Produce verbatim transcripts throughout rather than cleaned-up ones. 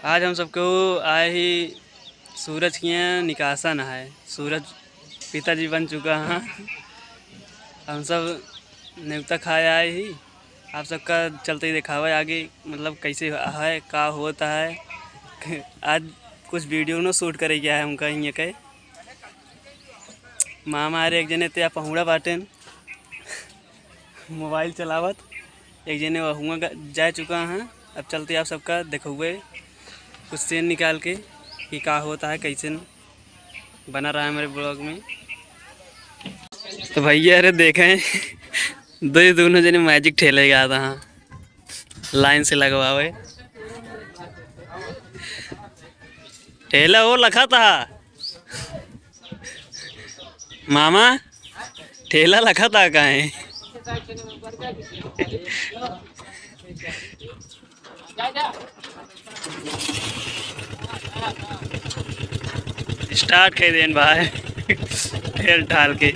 आज हम सबको आए ही सूरज किहाँ निकासन है, सूरज पिताजी बन चुका है। हम सब नेवता खाए आए ही, आप सबका चलते ही देखावे आगे, मतलब कैसे है, का होता है। आज कुछ video न shoot करे गया है उनका हियाँ के। मामा अरे एक जने ते पहुड़ा बाटेन। Mobile चलावत, एक जने हुआँ ग-, जा चुका हैं। अब चलते आप सबका देखउबे कुछ scene निकाल के कि का होता है, कैसे न। बना रहा है हमारे vlog में। तो भैया अरे देखें, दो ही दोनों जने magic ठेले गया था, हाँ, line से लगवावे। ठेला वो लखा था। मामा, ठेला लखा था काहे? Start कर देन भाई। ठेल ठाल के।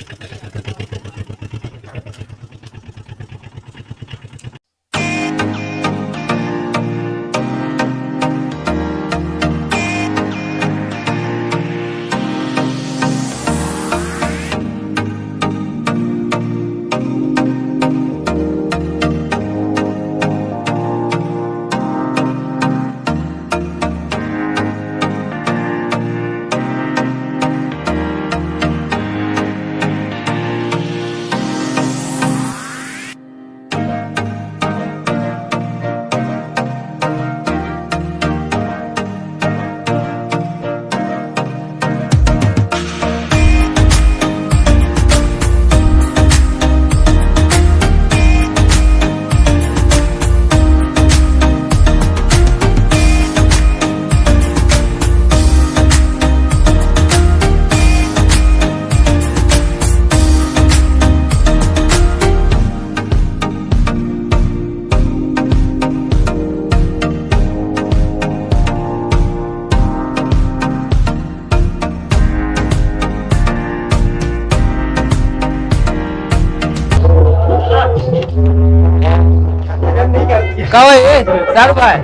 का हो ए, साहब भाई?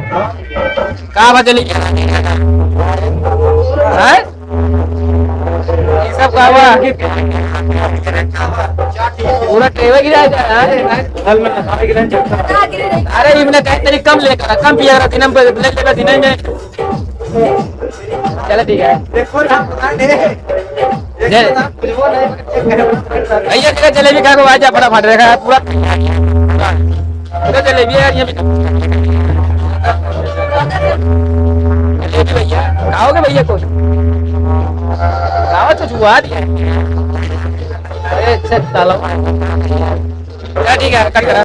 का बा चली? हैं? ये सब का बा? पूरा टेबल गिरा दिया, हैं? अरे, इमने कहे तनी कम लेकर, कम पिया रहा, दिन में ब्लैक लेकर, दिन में। चलो, ठीक है। देखो ना, पता नहीं। भैया, जगह जलेबी खा के आ जा फटाफट, देखा है पूरा, पूरा जलेबी है यार, ये भी। जलेबी भैया, खाओगे भैया कुछ? खाओ तो जुआ दिया। अरे, अच्छा, चलो। क्या ठीक है, कट करा।